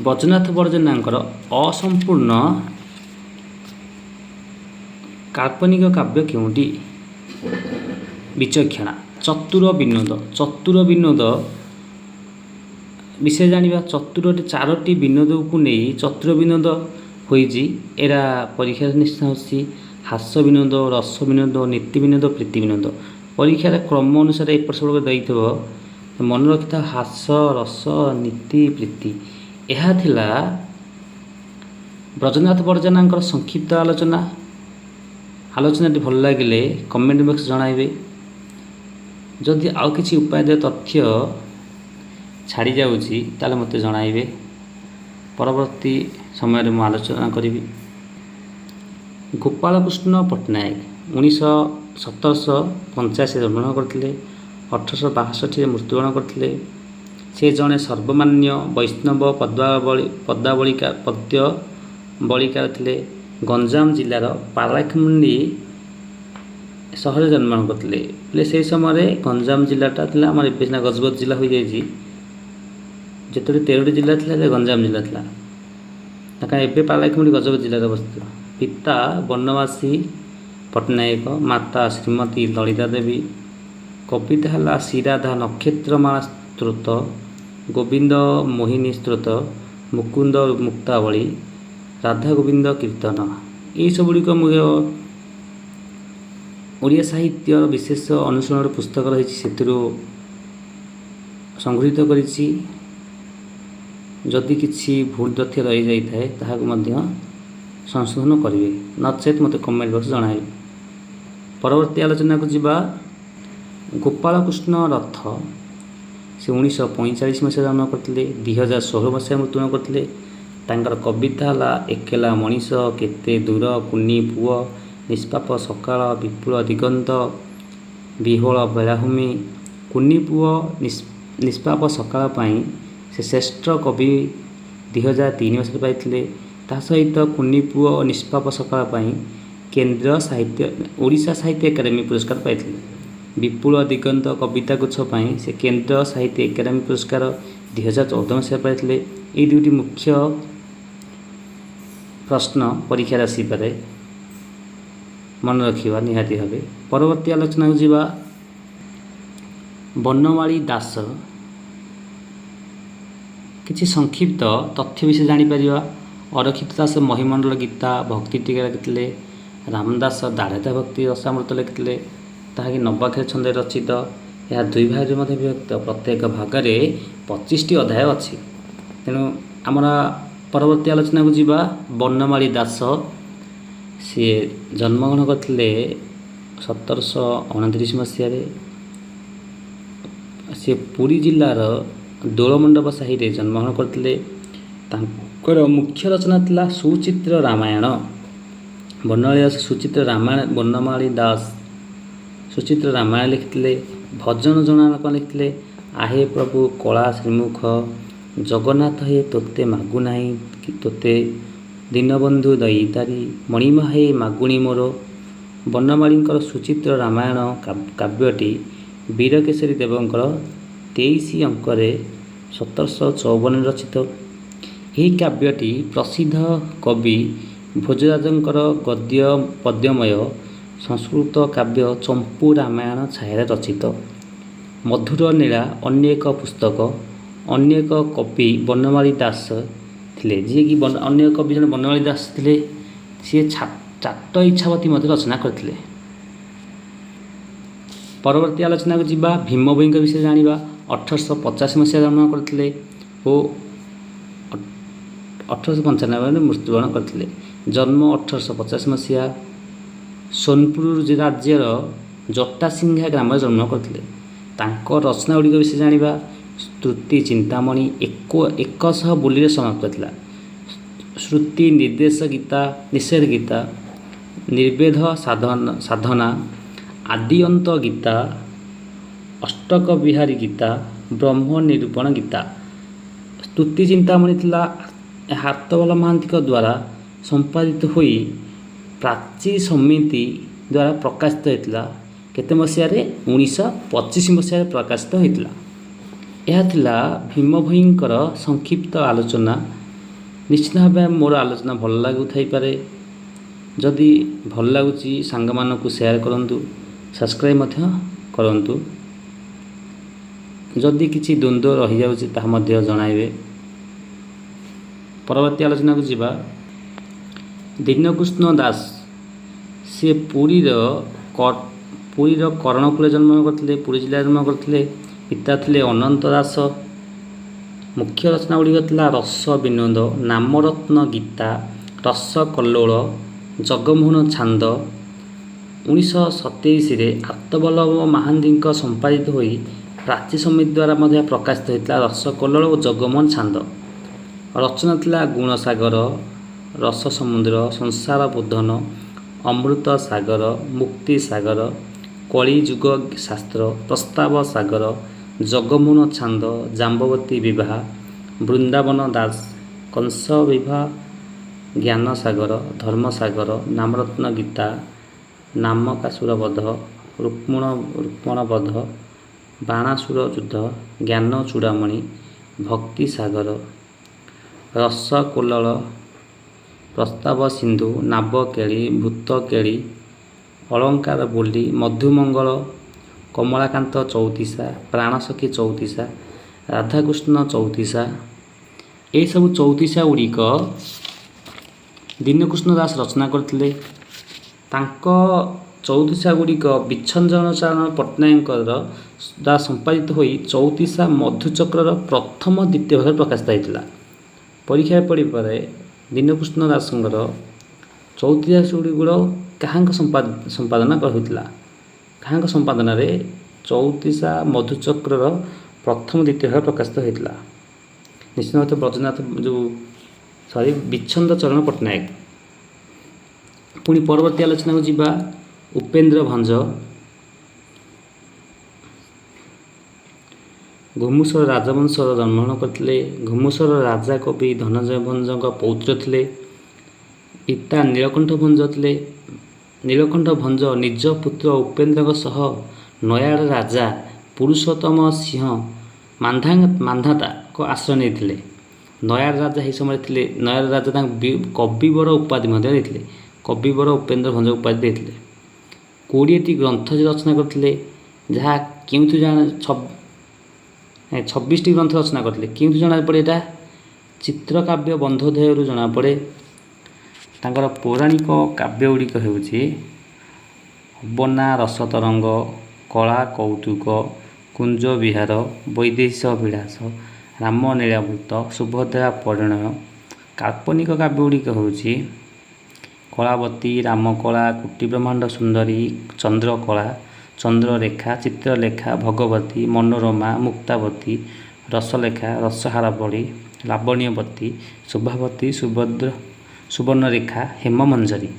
ବ୍ରଜନାଥ ବଡ଼ଜେନାଙ୍କର ଅସମ୍ପୂର୍ଣ୍ଣ କାଳ୍ପନିକ କାବ୍ୟ କେଉଁଟି? ବିଚକ୍ଷଣା। ଚତୁର ବିନୋଦ। ଚତୁର ବିନୋଦ ବିଷୟ ଜାଣିବା। ଚତୁରଟି, ଚାରୋଟି ବିନୋଦକୁ ନେଇ ଚତୁର ବିନୋଦ ହୋଇଛି। ଏରା ପରୀକ୍ଷାରେ ନିଶ୍ଚୟ ଆସୁଛି। ହାସ୍ୟ ବିନୋଦ, ରସ ବିନୋଦ, ନୀତି ବିନୋଦ, ପ୍ରୀତି ବିନୋଦ। ପରୀକ୍ଷାରେ କ୍ରମ ଅନୁସାରେ ଏପଟ ସେପଟ ଦେଇଥିବ, ମନେ ରଖିଥାଅ ହାସ୍ୟ, ରସ, ନୀତି, ପ୍ରୀତି। ଏହା ଥିଲା ବ୍ରଜନାଥ ବଡ଼ଜେନାଙ୍କର ସଂକ୍ଷିପ୍ତ ଆଲୋଚନା। ଆଲୋଚନାଟି ଭଲ ଲାଗିଲେ କମେଣ୍ଟ ବକ୍ସ ଜଣାଇବେ। ଯଦି ଆଉ କିଛି ଉପାଦେୟ ତଥ୍ୟ ଛାଡ଼ି ଯାଉଛି, ତାହେଲେ ମୋତେ ଜଣାଇବେ। ପରବର୍ତ୍ତୀ ସମୟରେ ମୁଁ ଆଲୋଚନା କରିବି। ଗୋପାଳକୃଷ୍ଣ ପଟ୍ଟନାୟକ 1785ରେ ଜନ୍ମଗ୍ରହଣ କରିଥିଲେ, 1862ରେ ମୃତ୍ୟୁବରଣ କରିଥିଲେ। ସେ ଜଣେ ସର୍ବମାନ୍ୟ ବୈଷ୍ଣବ ପଦ୍ୟାବଳୀ ପଦାବଳିକା ପଦ୍ୟ ବଳିକାର ଥିଲେ। ଗଞ୍ଜାମ ଜିଲ୍ଲାର ପାରଳାଖେମୁଣ୍ଡି ସହରରେ ଜନ୍ମଗ୍ରହଣ କରିଥିଲେ। ହେଲେ ସେହି ସମୟରେ ଗଞ୍ଜାମ ଜିଲ୍ଲାଟା ଥିଲା ଆମର, ଏବେ ସିନା ଗଜପତି ଜିଲ୍ଲା ହୋଇଯାଇଛି। ଯେତେବେଳେ 13ଟି ଜିଲ୍ଲା ଥିଲା, ସେ ଗଞ୍ଜାମ ଜିଲ୍ଲା ଥିଲା। କାରଣ ଏବେ ପାରଳାଖେମୁଣ୍ଡି ଗଜପତି ଜିଲ୍ଲାରେ ଅବସ୍ଥିତ। ପିତା ବନବାସୀ ପଟ୍ଟନାୟକ, ମାତା ଶ୍ରୀମତୀ ଲଳିତା ଦେବୀ। କବିତା ହେଲା ଶ୍ରୀରାଧା ନକ୍ଷତ୍ରମାଳା ସ୍ତୋତ୍ର, ଗୋବିନ୍ଦ ମୋହିନୀ ସ୍ତୋତ୍ର, ମୁକୁନ୍ଦ ମୁକ୍ତାବଳୀ, ରାଧା ଗୋବିନ୍ଦ କୀର୍ତ୍ତନ। ଏଇସବୁ ଗୁଡ଼ିକ ମୁଁ ଓଡ଼ିଆ ସାହିତ୍ୟର ବିଶେଷ ଅନୁସରଣର ପୁସ୍ତକ ରହିଛି, ସେଥିରୁ ସଂଗୃହୀତ କରିଛି। ଯଦି କିଛି ଭୁଲ ତଥ୍ୟ ରହିଯାଇଥାଏ, ତାହାକୁ ମଧ୍ୟ ସଂଶୋଧନ କରିବେ, ନଚେତ୍ ମୋତେ କମେଣ୍ଟ ବକ୍ସ ଜଣାଇବେ। ପରବର୍ତ୍ତୀ ଆଲୋଚନାକୁ ଯିବା। ଗୋପାଳକୃଷ୍ଣ ରଥ, ସେ 1945 ମସିହାରେ ଜନ୍ମ କରିଥିଲେ, 2016 ମସିହାରେ ମୃତ୍ୟୁବରଣ କରିଥିଲେ। ତାଙ୍କର କବିତା ହେଲା ଏକେଲା ମଣିଷ, କେତେ ଦୂର, କୁନି ପୁଅ, ନିଷ୍ପାପ ସକାଳ, ବିପୁଳ ଦିଗନ୍ତ, ବିହ୍ୱଳ ବେଳାଭୂମି। କୁନି ପୁଅ, ନିଷ୍ପାପ ସକାଳ ପାଇଁ ସେ ଶ୍ରେଷ୍ଠ କବି 2003 ମସିହାରେ ପାଇଥିଲେ। ତା ସହିତ କୁନି ପୁଅ ଓ ନିଷ୍ପାପ ସକାଳ ପାଇଁ କେନ୍ଦ୍ର ସାହିତ୍ୟ ଓଡ଼ିଶା ସାହିତ୍ୟ ଏକାଡେମୀ ପୁରସ୍କାର ପାଇଥିଲେ। ବିପୁଳ ଦିଗନ୍ତ କବିତା ଗୁଚ୍ଛ ପାଇଁ ସେ କେନ୍ଦ୍ର ସାହିତ୍ୟ ଏକାଡେମୀ ପୁରସ୍କାର 2014 ମସିହାରେ ପାଇଥିଲେ। ଏଇ ଦୁଇଟି ମୁଖ୍ୟ ପ୍ରଶ୍ନ ପରୀକ୍ଷାରେ ଆସିପାରେ, ମନେ ରଖିବା ନିହାତି ଭାବେ। ପରବର୍ତ୍ତୀ ଆଲୋଚନାକୁ ଯିବା। ବନମାଳୀ ଦାସ, କିଛି ସଂକ୍ଷିପ୍ତ ତଥ୍ୟ ବିଷୟରେ ଜାଣିପାରିବା। ଅରକ୍ଷିତ ଦାସ ମହିମଣ୍ଡଳ ଗୀତା, ଭକ୍ତି ଟୀକା ଲେଖିଥିଲେ। ରାମଦାସ ଦାଢ଼ତା ଭକ୍ତି ରସାମୃତ ଲେଖିଥିଲେ, ତାହାକି ନବାକ୍ଷର ଛନ୍ଦରେ ରଚିତ। ଏହା ଦୁଇ ଭାଗରେ ମଧ୍ୟ ବିଭକ୍ତ, ପ୍ରତ୍ୟେକ ଭାଗରେ 25ଟି ଅଧ୍ୟାୟ ଅଛି। ତେଣୁ ଆମର ପରବର୍ତ୍ତୀ ଆଲୋଚନାକୁ ଯିବା। ବନମାଳୀ ଦାସ, ସିଏ ଜନ୍ମଗ୍ରହଣ କରିଥିଲେ 1729 ମସିହାରେ। ସିଏ ପୁରୀ ଜିଲ୍ଲାର ଦୋଳମଣ୍ଡପ ସାହିରେ ଜନ୍ମଗ୍ରହଣ କରିଥିଲେ। ତାଙ୍କର ମୁଖ୍ୟ ରଚନା ଥିଲା ସୁଚିତ୍ର ରାମାୟଣ। ବନମାଳୀ ଦାସ ସୁଚିତ୍ର ରାମାୟଣ, ବନମାଳୀ ଦାସ ସୁଚିତ୍ର ରାମାୟଣ ଲେଖିଥିଲେ। ଭଜନ ଜଣାଣ କ'ଣ ଲେଖିଥିଲେ? ଆହେ ପ୍ରଭୁ କଳା ଶ୍ରୀମୁଖ ଜଗନ୍ନାଥ ହେ ତୋତେ ମାଗୁନାହିଁ କି ତୋତେ, ଦୀନବନ୍ଧୁ ଦଇତାରି ମଣିମା ହେ ମାଗୁଣି ମୋର। ବନମାଳୀଙ୍କର ସୁଚିତ୍ର ରାମାୟଣ କାବ୍ୟଟି ବୀରକେଶରୀ ଦେବଙ୍କର 23 ଅଙ୍କରେ 1754 ରଚିତ। ଏହି କାବ୍ୟଟି ପ୍ରସିଦ୍ଧ କବି ଭୋଜରାଜଙ୍କର ଗଦ୍ୟ ପଦ୍ୟମୟ ସଂସ୍କୃତ କାବ୍ୟ ଚମ୍ପୁ ରାମାୟଣ ଛାୟାରେ ରଚିତ। ମଧୁର ନୀଳା ଅନ୍ୟ ଏକ ପୁସ୍ତକ। ଅନ୍ୟ ଏକ କବି ବନମାଳୀ ଦାସ ଥିଲେ, ଯିଏକି ଅନ୍ୟ କବି ଜଣେ ବନମାଳୀ ଦାସ ଥିଲେ। ସିଏ ଚାଟ ଇଚ୍ଛାବତୀ ମଧ୍ୟ ରଚନା କରିଥିଲେ। ପରବର୍ତ୍ତୀ ଆଲୋଚନାକୁ ଯିବା। ଭୀମ ଭୋଇଙ୍କ ବିଷୟରେ ଜାଣିବା। 1885 ମସିହାରେ ଜନ୍ମ କରିଥିଲେ ଓ 1895ରେ ମୃତ୍ୟୁବରଣ କରିଥିଲେ। ଜନ୍ମ 1850 ମସିହା, ସୋନପୁର ରାଜ୍ୟର ଜଟାସିଂହା ଗ୍ରାମରେ ଜନ୍ମ କରିଥିଲେ। ତାଙ୍କ ରଚନା ଗୁଡ଼ିକ ବିଷୟରେ ଜାଣିବା। ସ୍ତୁତି ଚିନ୍ତାମଣି 100 ବୋଲିରେ ସମାପ୍ତ ଥିଲା। ଶ୍ରୁତି ନିର୍ଦ୍ଦେଶ ଗୀତା, ନିଷେଧ ଗୀତା, ନିର୍ବେଦ ସାଧନା, ଆଦିଅନ୍ତ ଗୀତା, ଅଷ୍ଟକ ବିହାରୀ ଗୀତା, ବ୍ରହ୍ମ ନିରୂପଣ ଗୀତା। ସ୍ତୁତି ଚିନ୍ତାମଣି ଥିଲା ଆର୍ତ୍ତବଲ୍ଲଭ ମହାନ୍ତିଙ୍କ ଦ୍ୱାରା ସମ୍ପାଦିତ ହୋଇ ପ୍ରାଚୀ ସମିତି ଦ୍ୱାରା ପ୍ରକାଶିତ ହୋଇଥିଲା। କେତେ ମସିହାରେ? 1925 ମସିହାରେ ପ୍ରକାଶିତ ହୋଇଥିଲା। ଏହା ଥିଲା ଭୀମ ଭୋଇଙ୍କର ସଂକ୍ଷିପ୍ତ ଆଲୋଚନା। ନିଶ୍ଚିତ ଭାବେ ମୋର ଆଲୋଚନା ଭଲ ଲାଗୁଥାଇପାରେ। ଯଦି ଭଲ ଲାଗୁଛି, ସାଙ୍ଗମାନଙ୍କୁ ସେୟାର କରନ୍ତୁ, ସବସ୍କ୍ରାଇବ୍ ମଧ୍ୟ କରନ୍ତୁ। ଯଦି କିଛି ଦ୍ୱନ୍ଦ୍ୱ ରହିଯାଉଛି, ତାହା ମଧ୍ୟ ଜଣାଇବେ। ପରବର୍ତ୍ତୀ ଆଲୋଚନାକୁ ଯିବା। ଦୀନକୃଷ୍ଣ ଦାସ, ସିଏ ପୁରୀର କରଣକୂଳରେ ଜନ୍ମ କରିଥିଲେ, ପୁରୀ ଜିଲ୍ଲାରେ ଜନ୍ମ କରିଥିଲେ। ପିତା ଥିଲେ ଅନନ୍ତ ଦାସ। ମୁଖ୍ୟ ରଚନା ଗୁଡ଼ିକ ଥିଲା ରସ ବିନୋଦ, ନାମରତ୍ନ ଗୀତା, ରସକଲ୍ଲୋଳ, ଜଗମୋହନ ଛାନ୍ଦ। 1927ରେ ଆର୍ତ୍ତବଲ୍ଲଭ ମହାନ୍ତିଙ୍କ ସମ୍ପାଦିତ ହୋଇ ପ୍ରାଚୀ ସମିତି ଦ୍ୱାରା ମଧ୍ୟ ପ୍ରକାଶିତ ହୋଇଥିଲା ରସକଲ୍ଲୋଳ ଓ ଜଗମୋହନ ଛାନ୍ଦ। ରଚନା ଥିଲା ଗୁଣସାଗର, ରସ ସମୁଦ୍ର, ସଂସାର ବୋଧନ, ଅମୃତ ସାଗର, ମୁକ୍ତି ସାଗର, କଳିଯୁଗ ଶାସ୍ତ୍ର, ପ୍ରସ୍ତାବ ସାଗର, ଜଗମୋହନ ଛାନ୍ଦ, ଜାମ୍ବବତୀ ବିବାହ, ବୃନ୍ଦାବନ ଦାସ, କଂସ ବିବାହ, ଜ୍ଞାନସାଗର, ଧର୍ମସାଗର, ନାମରତ୍ନ ଗୀତା, ନାମକାସୁର ବଧ, ରୁକ୍ମଣ ବଧ, ବାଣାସୁର ଯୁଦ୍ଧ, ଜ୍ଞାନ ଚୂଡ଼ାମଣି, ଭକ୍ତି ସାଗର, ରସକଲ୍ଲୋଳ, ପ୍ରସ୍ତାବ ସିନ୍ଧୁ, ନାବକେଳି, ଭୂତକେଳି, ଅଳଙ୍କାର ବୋଲି, ମଧୁମଙ୍ଗଳ, କମଳାକାନ୍ତ ଚଉତିଶା, ପ୍ରାଣସଖୀ ଚଉତିଶା, ରାଧାକୃଷ୍ଣ ଚଉତିଶା। ଏହିସବୁ ଚଉତିଶା ଗୁଡ଼ିକ ଦୀନକୃଷ୍ଣ ଦାସ ରଚନା କରିଥିଲେ। ତାଙ୍କ ଚଉତିଶା ଗୁଡ଼ିକ ବିଚ୍ଛନ୍ଦନ ଚରଣ ପଟ୍ଟନାୟକଙ୍କର ଦ୍ୱାରା ସମ୍ପାଦିତ ହୋଇ ଚଉତିଶା ମଧୁଚକ୍ରର ପ୍ରଥମ ଦ୍ୱିତୀୟ ଭାଗରେ ପ୍ରକାଶିତ ହୋଇଥିଲା। ପରୀକ୍ଷାରେ ପଡ଼ିପାରେ, ଦୀନକୃଷ୍ଣ ଦାସଙ୍କର ଚଉତିଶା ଗୁଡ଼ିକ କାହାଙ୍କ ସମ୍ପାଦନା ହୋଇଥିଲା? କାହାଙ୍କ ସମ୍ପାଦନାରେ ଚଉତିଶା ମଧୁଚକ୍ରର ପ୍ରଥମ ଦ୍ୱିତୀୟ ଭାଗ ପ୍ରକାଶିତ ହୋଇଥିଲା? ନିଶ୍ଚିତ ଭାବେ ବ୍ରଜନାଥ ଯେଉଁ ସରି ବିଚ୍ଛନ୍ଦ ଚରଣ ପଟ୍ଟନାୟକ। ପୁଣି ପରବର୍ତ୍ତୀ ଆଲୋଚନାକୁ ଯିବା। ଉପେନ୍ଦ୍ର ଭଞ୍ଜ ଘୁମୁସର ରାଜବଂଶର ଜନ୍ମଗ୍ରହଣ କରିଥିଲେ। ଘୁମୁସର ରାଜା କବି ଧନଞ୍ଜୟ ଭଞ୍ଜଙ୍କ ପୌତ୍ର ଥିଲେ। ପିତା ନୀଳକଣ୍ଠ ଭଞ୍ଜ ଥିଲେ। ନୀଳକଣ୍ଠ ଭଞ୍ଜ ନିଜ ପୁତ୍ର ଉପେନ୍ଦ୍ରଙ୍କ ସହ ନୟାଗଡ଼ ରାଜା ପୁରୁଷୋତ୍ତମ ସିଂହ ମାନ୍ଧାତାଙ୍କ ଆଶ୍ରୟ ନେଇଥିଲେ। ନୟାଗଡ଼ ରାଜା ଏହି ସମୟରେ ଥିଲେ। ନୟାଗଡ଼ ରାଜା ତାଙ୍କୁ କବିବର ଉପାଧି ମଧ୍ୟ ଦେଇଥିଲେ। କବିବର ଉପେନ୍ଦ୍ର ଭଞ୍ଜ ଉପାଧି ଦେଇଥିଲେ। 20ଟି ଗ୍ରନ୍ଥ ସେ ରଚନା କରିଥିଲେ, ଯାହା କେଉଁଥିରୁ ଜଣା? 26ଟି ଗ୍ରନ୍ଥ ରଚନା କରିଥିଲେ। କେଉଁଥିରୁ ଜଣାପଡ଼େ ଏଇଟା? ଚିତ୍ରକାବ୍ୟ ବନ୍ଧୋଦୟରୁ ଜଣାପଡ଼େ। ତାଙ୍କର ପୌରାଣିକ କାବ୍ୟ ଗୁଡ଼ିକ ହେଉଛି ଅବନା ରସତରଙ୍ଗ, କଳା କୌତୁକ, କୁଞ୍ଜ ବିହାର, ବୈଦେହୀଶ ବିଳାସ, ରାମଲୀଳାମୃତ, ସୁଭଦ୍ରା ପରିଣୟ। କାଳ୍ପନିକ କାବ୍ୟ ଗୁଡ଼ିକ ହେଉଛି କଳାବତୀ, ରାମକଳା, କୋଟି ବ୍ରହ୍ମାଣ୍ଡ ସୁନ୍ଦରୀ, ଚନ୍ଦ୍ରକଳା, ଚନ୍ଦ୍ରରେଖା, ଚିତ୍ରଲେଖା, ଭଗବତୀ, ମନୋରମା, ମୁକ୍ତାବତୀ, ରସଲେଖା, ରସହାରାବଳୀ, ଲାବଣ୍ୟବତୀ, ଶୋଭାବତୀ, ସୁଭଦ୍ର ସୁବର୍ଣ୍ଣରେଖା, ହେମମଞ୍ଜରୀ।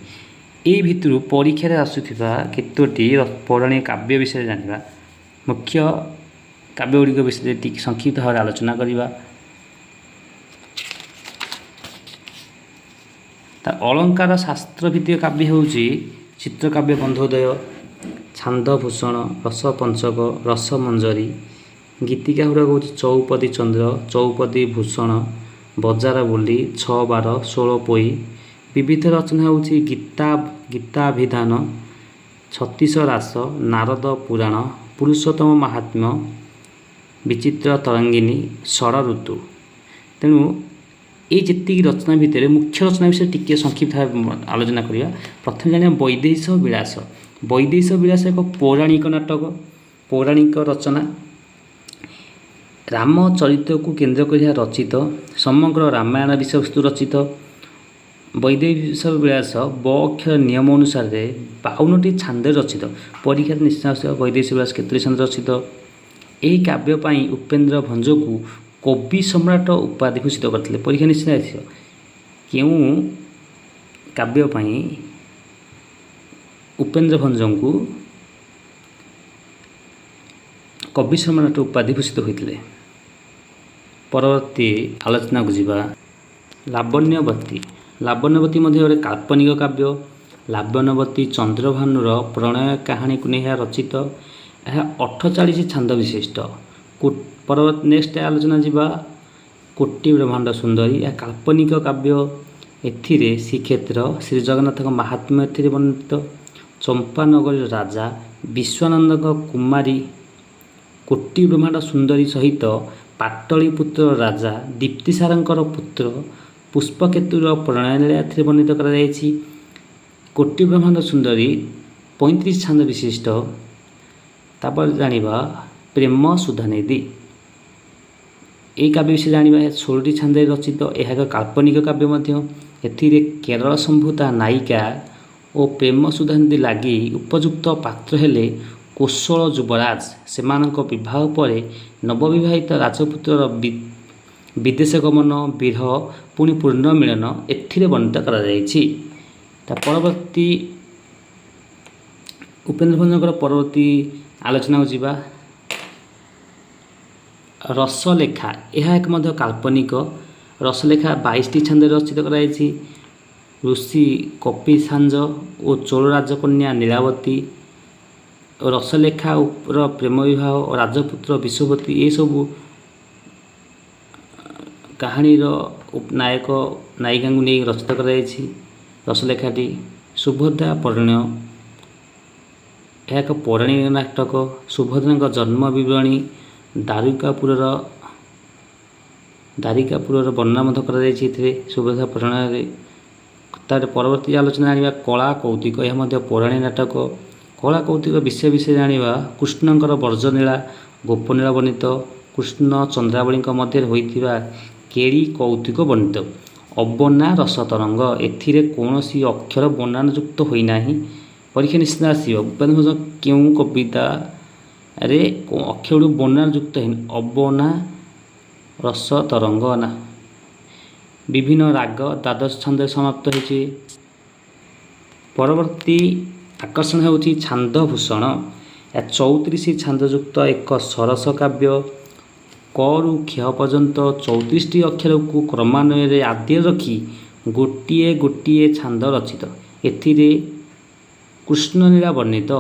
ଏଇ ଭିତରୁ ପରୀକ୍ଷାରେ ଆସୁଥିବା କେତୋଟି ପୌରାଣିକ କାବ୍ୟ ବିଷୟରେ ଜାଣିବା। ମୁଖ୍ୟ କାବ୍ୟ ଗୁଡ଼ିକ ବିଷୟରେ ଟିକେ ସଂକ୍ଷିପ୍ତ ଭାବରେ ଆଲୋଚନା କରିବା। ତା ଅଳଙ୍କାର ଶାସ୍ତ୍ର ଭିତ୍ତିକ କାବ୍ୟ ହେଉଛି ଚିତ୍ରକାବ୍ୟ ବନ୍ଧୋଦୟ, ଛାନ୍ଦଭୂଷଣ, ରସପଞ୍ଚକ, ରସମଞ୍ଜରୀ। ଗୀତିକା ଗୁଡ଼ାକ ହେଉଛି ଚଉପଦୀ ଚନ୍ଦ୍ର, ଚଉପଦୀ ଭୂଷଣ, ବଜାର ବୁଲି, ଛଅ ବାର, ଷୋଳ ପୋଇ। ବିବିଧ ରଚନା ହେଉଛି ଗୀତାଭିଧାନ, ଛତିଶ ରାସ, ନାରଦ ପୁରାଣ, ପୁରୁଷୋତ୍ତମ ମାହାତ୍ମ୍ୟ, ବିଚିତ୍ର ତରଙ୍ଗିନୀ, ଷଡ଼ ଋତୁ। ତେଣୁ ଏଇ ଯେତିକି ରଚନା ଭିତରେ ମୁଖ୍ୟ ରଚନା ବିଷୟରେ ଟିକିଏ ସଂକ୍ଷିପ୍ତ ଭାବେ ଆଲୋଚନା କରିବା। ପ୍ରଥମେ ଜାଣିବା ବୈଦେହୀଶ ବିଳାସ। ବୈଦେହୀଶ ବିଳାସ ଏକ ପୌରାଣିକ ନାଟକ, ପୌରାଣିକ ରଚନା। ରାମ ଚରିତ୍ରକୁ କେନ୍ଦ୍ର କରି ଏହା ରଚିତ। ସମଗ୍ର ରାମାୟଣ ବିଷୟବସ୍ତୁ ରଚିତ। ବୈଦେହୀଶ ବିଳାସ ବ ଅକ୍ଷର ନିୟମ ଅନୁସାରେ 52ଟି ଛାନ୍ଦରେ ରଚିତ। ପରୀକ୍ଷାରେ ନିଶ୍ଚୟ ଆସିବ, ବୈଦେହୀଶ ବିଳାସ କେତୋଟି ଛାନ୍ଦରେ ରଚିତ? ଏହି କାବ୍ୟ ପାଇଁ ଉପେନ୍ଦ୍ର ଭଞ୍ଜକୁ କବି ସମ୍ରାଟ ଉପାଧି ଭୂଷିତ କରିଥିଲେ। ପରୀକ୍ଷା ନିଶ୍ଚୟ ଆସିବ, କେଉଁ କାବ୍ୟ ପାଇଁ ଉପେନ୍ଦ୍ର ଭଞ୍ଜଙ୍କୁ କବି ସମ୍ରାଟ ଉପାଧି ଭୂଷିତ ହୋଇଥିଲେ? ପରବର୍ତ୍ତୀ ଆଲୋଚନାକୁ ଯିବା। ଲାବଣ୍ୟବତୀ। ଲାବଣ୍ୟବତୀ ମଧ୍ୟ ଗୋଟେ କାଳ୍ପନିକ କାବ୍ୟ। ଲାବଣ୍ୟବତୀ ଚନ୍ଦ୍ରଭାନୁର ପ୍ରଣୟ କାହାଣୀକୁ ନେଇ ଏହା ରଚିତ। ଏହା 48 ଛାନ୍ଦ ବିଶିଷ୍ଟ। ପରବର୍ତ୍ତୀ ନେକ୍ସଟ ଆଲୋଚନା ଯିବା। କୋଟି ବ୍ରହ୍ମାଣ୍ଡ ସୁନ୍ଦରୀ, ଏହା କାଳ୍ପନିକ କାବ୍ୟ। ଏଥିରେ ଶ୍ରୀକ୍ଷେତ୍ର ଶ୍ରୀଜଗନ୍ନାଥଙ୍କ ମାହାତ୍ମ୍ୟ ଏଥିରେ ବର୍ଣ୍ଣିତ। ଚମ୍ପାନଗରୀର ରାଜା ବିଶ୍ୱାନନ୍ଦଙ୍କ କୁମାରୀ କୋଟି ବ୍ରହ୍ମାଣ୍ଡ ସୁନ୍ଦରୀ ସହିତ ପାଟଳିପୁତ୍ର ରାଜା ଦୀପ୍ତିସାରଙ୍କର ପୁତ୍ର ପୁଷ୍ପକେତୁର ପ୍ରଣୟ ଲୀଳା ଏଥିରେ ବର୍ଣ୍ଣିତ କରାଯାଇଛି। କୋଟି ବ୍ରହ୍ମାଣ୍ଡ ସୁନ୍ଦରୀ 35 ଛାନ୍ଦ ବିଶିଷ୍ଟ। ତାପରେ ଜାଣିବା ପ୍ରେମ ସୁଧାନିଧି। ଏହି କାବ୍ୟ ବିଷୟରେ ଜାଣିବା। 16ଟି ଛାନ୍ଦରେ ରଚିତ। ଏହା ଏକ କାଳ୍ପନିକ କାବ୍ୟ ମଧ୍ୟ। ଏଥିରେ କେରଳ ସମ୍ଭୂତା ନାୟିକା ଓ ପ୍ରେମ ସୁଧାନିଧି ଲାଗି ଉପଯୁକ୍ତ ପାତ୍ର ହେଲେ କୋଶଳ ଯୁବରାଜ। ସେମାନଙ୍କ ବିବାହ ପରେ ନବବିବାହିତ ରାଜପୁତ୍ରର ବିଦେଶ ଗମନ, ବିରହ, ପୁଣି ପୁନର୍ମିଳନ ଏଥିରେ ବର୍ଣ୍ଣିତ କରାଯାଇଛି। ତା ପରବର୍ତ୍ତୀ ଉପେନ୍ଦ୍ର ଭଞ୍ଜଙ୍କର ପରବର୍ତ୍ତୀ ଆଲୋଚନାକୁ ଯିବା। ରସଲେଖା, ଏହା ଏକ ମଧ୍ୟ କାଳ୍ପନିକ। ରସଲେଖା 22ଟି ଛାନ୍ଦରେ ରଚିତ କରାଯାଇଛି। ଋଷି କପିସାଞ୍ଜ ଓ ଚୋଳ ରାଜକନ୍ୟା ନୀଳାବତୀ, ରସଲେଖାର ପ୍ରେମ ବିବାହ ଓ ରାଜପୁତ୍ର ବିଶ୍ୱପତି, ଏସବୁ କାହାଣୀର ନାୟକ ନାୟିକାଙ୍କୁ ନେଇ ରଚିତ କରାଯାଇଛି ରସଲେଖାଟି। ସୁଭଦ୍ରା ପରିଣୟ, ଏହା ଏକ ପୌରାଣିକ ନାଟକ। ସୁଭଦ୍ରାଙ୍କ ଜନ୍ମ ବିବରଣୀ, ଦାରିକାପୁରର ବର୍ଣ୍ଣନା ମଧ୍ୟ କରାଯାଇଛି ଏଥିରେ ସୁଭଦ୍ରା ପରିଣୟରେ। ତାର ପରବର୍ତ୍ତୀ ଆଲୋଚନା ଜାଣିବା କଳା କୌତୁକ, ଏହା ମଧ୍ୟ ପୌରାଣିକ ନାଟକ। କଳା କୌତୁକ ବିଷୟ ବିଷୟ ଜାଣିବା। କୃଷ୍ଣଙ୍କର ବ୍ରଜନୀଳା, ଗୋପନୀଳା ବର୍ଣ୍ଣିତ। କୃଷ୍ଣ ଚନ୍ଦ୍ରାବଳୀଙ୍କ ମଧ୍ୟରେ ହୋଇଥିବା କେଳି କୌତୁକ ବର୍ଣ୍ଣିତ। ଅବନା ରସତରଙ୍ଗ, ଏଥିରେ କୌଣସି ଅକ୍ଷର ବନାନଯୁକ୍ତ ହୋଇନାହିଁ। ପରୀକ୍ଷା ନିଶ୍ଚିତ ଆସିବ, ଉପେନ୍ଦ୍ର ଭଞ୍ଜ କେଉଁ କବିତାରେ ଅକ୍ଷର ବନାନଯୁକ୍ତ ହେଇନି? ଅବନା ରସତରଙ୍ଗ ନା। ବିଭିନ୍ନ ରାଗ ଦ୍ୱାଦଶ ଛାନ୍ଦରେ ସମାପ୍ତ ହୋଇଛି। ପରବର୍ତ୍ତୀ ଆକର୍ଷଣ ହେଉଛି ଛାନ୍ଦଭୂଷଣ। ଏହା 34 ଛାନ୍ଦଯୁକ୍ତ ଏକ ସରସ କାବ୍ୟ। କରୁ କ୍ଷ ପର୍ଯ୍ୟନ୍ତ 34ଟି ଅକ୍ଷରକୁ କ୍ରମାନ୍ୱୟରେ ଆଦିରେ ରଖି ଗୋଟିଏ ଗୋଟିଏ ଛାନ୍ଦ ରଚିତ। ଏଥିରେ କୃଷ୍ଣଲୀଳା ବର୍ଣ୍ଣିତ।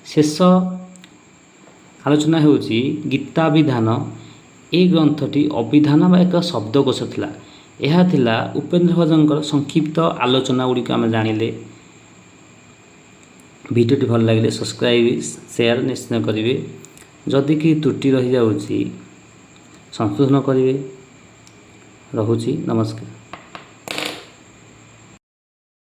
ଶେଷ ଆଲୋଚନା ହେଉଛି ଗୀତାଭିଧାନ। ଏହି ଗ୍ରନ୍ଥଟି ଅଭିଧାନ ବା ଏକ ଶବ୍ଦକୋଷ ଥିଲା। ଏହା ଥିଲା ଉପେନ୍ଦ୍ର ଭଞ୍ଜଙ୍କର ସଂକ୍ଷିପ୍ତ ଆଲୋଚନା ଗୁଡ଼ିକ ଆମେ ଜାଣିଲେ। ଭିଡ଼ିଓଟି ଭଲ ଲାଗିଲେ ସବସ୍କ୍ରାଇବ୍, ସେୟାର ନିଶ୍ଚୟ କରିବେ। ଯଦି କିଛି ତ୍ରୁଟି ରହିଯାଉଛି, ସଂଶୋଧନ କରିବେ। ରହୁଛି, ନମସ୍କାର।